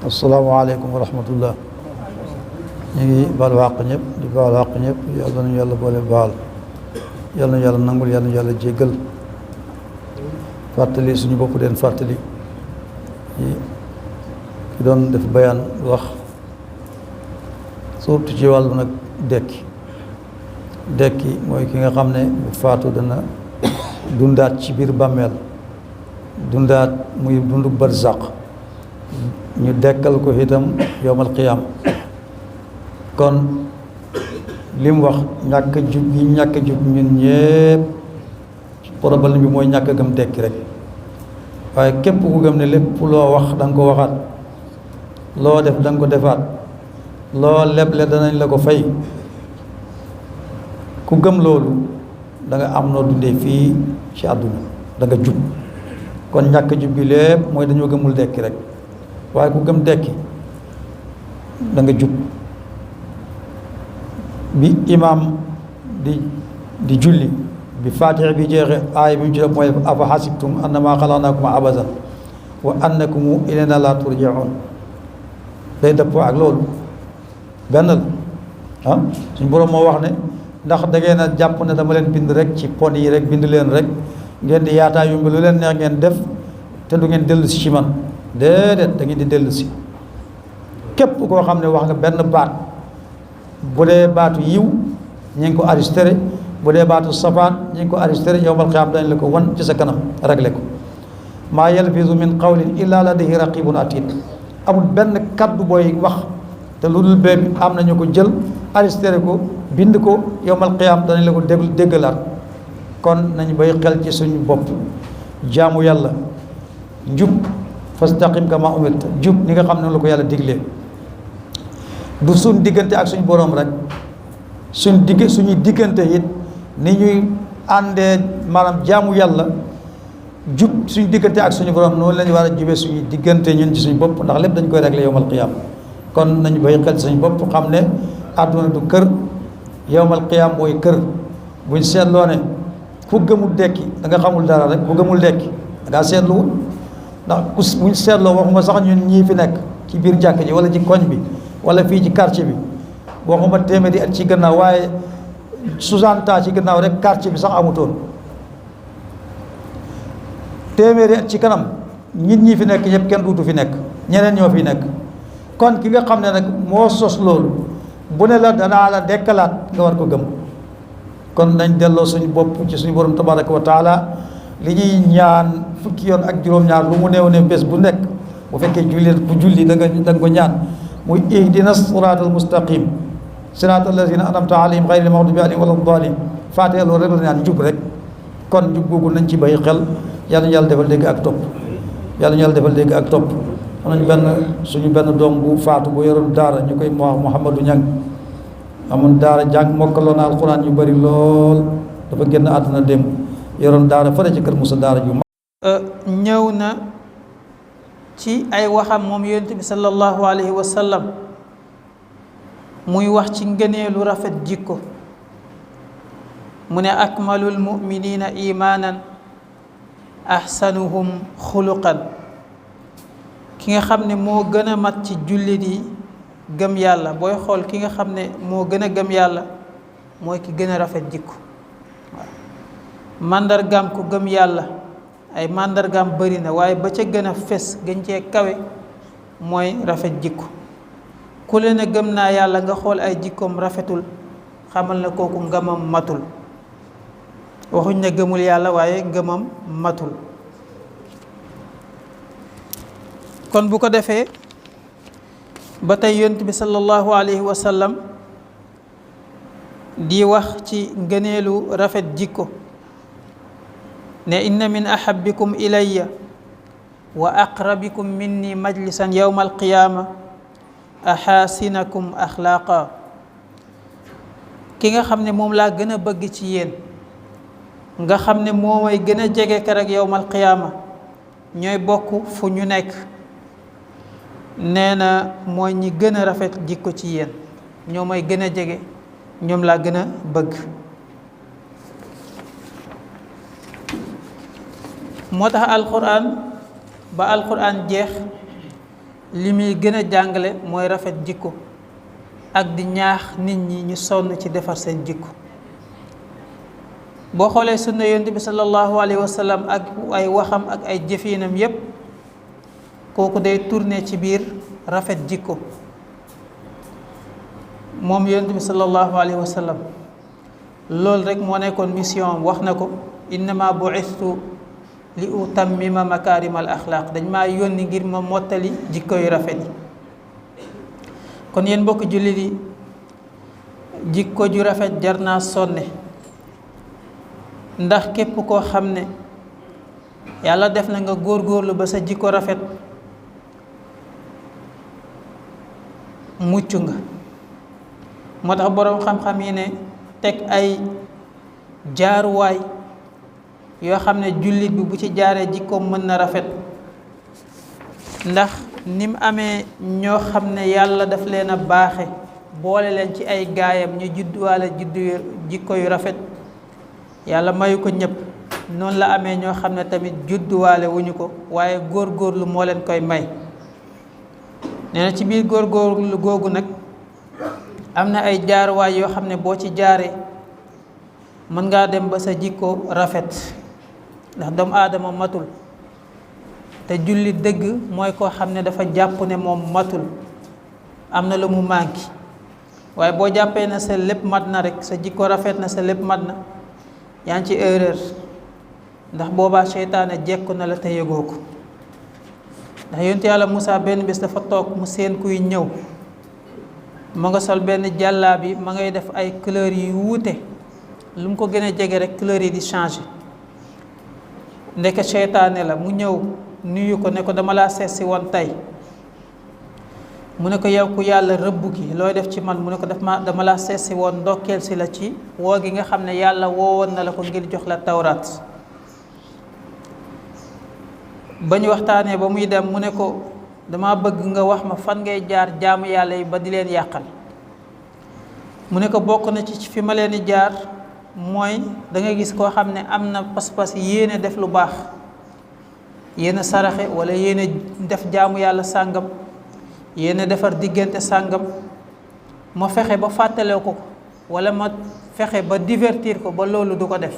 asalaamaaleykum wa rahmatullah. ñu ngi baalu àq ñëpp di baalu àq ñëpp yàlla nañu yàlla boole baal yàlla nañu yàlla nangul yàlla nañu yàlla jéggal fàttali suñu bopp den fàttali ki doon def bayaan wax surtout ci wàllu nag dekki mooy ki nga xam ne bu faatu dana dundaat ci biir bàmmeel dundaat muy dundu barzaq ñu dekkal ko itam yowmal qiyaam kon li mu wax ñàkk jub gi ñàkk jub ñun ñëpp problème bi mooy ñàkk gëm dekki rek waaye képp ku gëm ne lépp loo wax da nga ko waxaat loo def da nga ko defaat loo leble danañ la ko fay ku gëm loolu da nga am noo dundee fii ci àdduna da nga jub kon ñàkk jub bi lépp mooy dañoo gëmul dekki rek waaye ku gëm dekki da nga jub bi imaam di julli bi faatiha bi jeexe aaya bi mu ci def mooy afa hasibtum annama xalaqnaakum abasan wa annakum ilayna la turjaun day dëppoo ak loolu benn la suñ boroom moo wax ne ndax da ngeen a jàpp ne dama leen bind rek ci pon yi rek bind leen rek ngeen di yaataa yumbi lu leen neex ngeen def te du ngeen dellu si ci man déedéet da ngeen di dellu si képp koo xam ne wax nga benn baat bu dee baatu yiw ñu ngi ko enregistré bu dee baatu safaan ñu ngi ko enregistré yawmal qiyaama dañ la ko wan ci sa kanam réglé ko maa yalfizu min qawlin illa ladayhi raqibun atid amul benn kaddu booy wax te lu dul bee bi am nañu ko jël enregistré ko bind ko yawmal qiyaama danañ la ko déggalaat kon nañ bay xel ci suñu bopp jaamu yàlla jub fastaqim kama umirta jub ni nga xam ne la ko yàlla diglee du suñ diggante ak suñu boroom rek suñuy diggante it ni ñuy àndee maanaam jaamu yàlla jub suñu diggante ak suñu boroom noonu lañu war a jubee suñuy diggante ñun ci suñu bopp ndax lépp dañ koy régler yowmal qiyaam kon nañu bay xel suñu bopp xam ne àdduna du kër yowmal qiyaam mooy kër buñ seetloo ne ku gëmul dekki da nga xamul dara rek ku gëmul dekki da ngaa seetluwul ndax buñ seetloo waxuma sax ñun ñii fi nekk ci biir jàkk ji wala ci koñ bi wala fii ci quartier bi waxuma téeméeri at ci gannaaw waaye 60 ans ci gannaaw rek quartier bi sax amutoon téeméeri at ci kanam nit ñi fi nekk ñëpp kenn duutu fi nekk ñeneen ñoo fi nekk kon ki nga xam ne nag moo sos loolu bu ne la danaa la dekkalaat nga war ko gëm kon nañ delloo suñu bopp ci suñu borom tabaraka wa taala li ñuy ñaan fukki yoon ak juróom-ñaar lu mu néew ne bés bu nekk bu fekkee julli da nga ko ñaan muy ihdina siraatal mustaqim siraatal lazina an'amta alayhim ghayril maghdubi alayhim wala daalin faatee loolu rek la ñaan jub rek kon jub googu nañ ci bay xel yàlla ñu yàlla defal dégg ak topp yàlla ñu yàlla defal dégg ak topp am nañ suñu benn doom bu faatu bu yoroon daara ñu koy wax Mouhamadou Niang amoon daara jàng mokkaloon na alxuraan yu bari lool dafa génn àdduna démb yoroon daara fële ci kër Moussa daara ju ñëw na ci ay waxam moom yonent bi sallallahu alayhi wa sallam muy wax ci ngëneelu rafet jikko mu ne akmalul muminina imaanan ahsanuhum xuluqan ki nga xam ne moo gën a mat ci jullit yi gëm yàlla booy xool ki nga xam ne moo gën a gëm yàlla mooy ki gën a rafet jikko waaw màndargaam ku gëm yàlla ay màndargaam bëri na waaye ba ca gën a fes gën cee kawe mooy rafet jikko ku leen a gëm naa yàlla nga xool ay jikkoom rafetul xamal na kooku ngëmam matul waxuñ ne gëmul yàlla waaye ngëmam matul kon bu ko defee ba tey yonent bi sallallahu alayhi wa sallam di wax ci ngëneelu rafet jikko ne inna min ahabbikum ilayya wa aqrabikum minni majlisan yawma alqiyaama axaasinakum axlaaqa ki nga xam ne moom laa gën a bëgg ci yéen nga xam ne moo may gën a jege keroog yawma alqiyaama ñooy bokk fu ñu nekk nee na mooy ñi gën a rafet jikko ci yéen ñoo may gën a jege ñoom laa gën a bëgg moo tax alquran ba alquran jeex li muy gën a jàngale mooy rafet jikko ak di ñaax nit ñi ñu sonn ci defar seen jikko. boo xoolee sunna yonent bi sallallahu alayhi wa sallam ak ay waxam ak ay jëfinam yépp kooku day tourné ci biir rafet jikko. moom yonent bi sallallahu alayhi wa sallam loolu rek moo nekkoon mission wax na ko innama bu'istu li utammima makaarimal axlaaq, dañ maa yónni ngir ma mottali jikko yu rafet yi. kon yéen mbokk jullit yi, jikko ju rafet jar naa sonne, ndax képp koo xam ne yàlla def na nga góorgóorlu ba sa jikko rafet mucc nga. moo tax boroom xam-xam yi ne teg ay jaaruwaay yoo xam ne jullit bi bu ci jaaree jikkoom mën na rafet, ndax ni mu amee ñoo xam ne yàlla daf leen a baaxe boole leen ci ay gaayam ñu judduwaale jikko yu rafet, yàlla mayu ko ñëpp. noonu la amee ñoo xam ne tamit judduwaale wuñu ko waaye góorgóorlu moo leen koy may. nee na ci biir góorgóorlu googu nag am na ay jaaruwaay yoo xam ne boo ci jaaree mën ngaa dem ba sa jikko rafet, ndax doomu aadama matul, te jullit dëgg mooy koo xam ne dafa jàpp ne moom matul, am na lu mu manqué. waaye boo jàppee na sa lépp mat na rek, sa jikko rafet na, sa lépp mat na, yaa ngi ci erreur, ndax boobaa seytaane jekku na la te yëgoo ko. ndax yonent yàlla Moussa benn bés dafa toog mu seen kuy ñëw, ma nga sol benn jàllaa bi ma ngay def ay couleurs yu wuute, lu mu ko gën a jege rek couleurs yi di changé. ndeke seytaane la, mu ñëw nuyu ko ne ko dama laa seet si woon tey. mu ne ko yow ku yàlla rëbb ki looy def ci man, mu ne ko dama laa seet si woon ndokkeel si la ci woo gi nga xam ne yàlla woowoon na la ko ngir jox la tawraat. ba ñu waxtaanee ba muy dem mu ne ko dama bëgg nga wax ma fan ngay jaar jaamu yàlla yi ba di leen yàqal. mu ne ko bokk na ci fi ma leen di jaar mooy da nga gis koo xam ne am na pas-pas yéene def lu baax, yéene saraxe wala yéene def jaamu yàlla sàngam, yéene defar diggante sàngam, ma fexe ba fàttale ko wala ma fexe ba divertir ko ba loolu du ko def.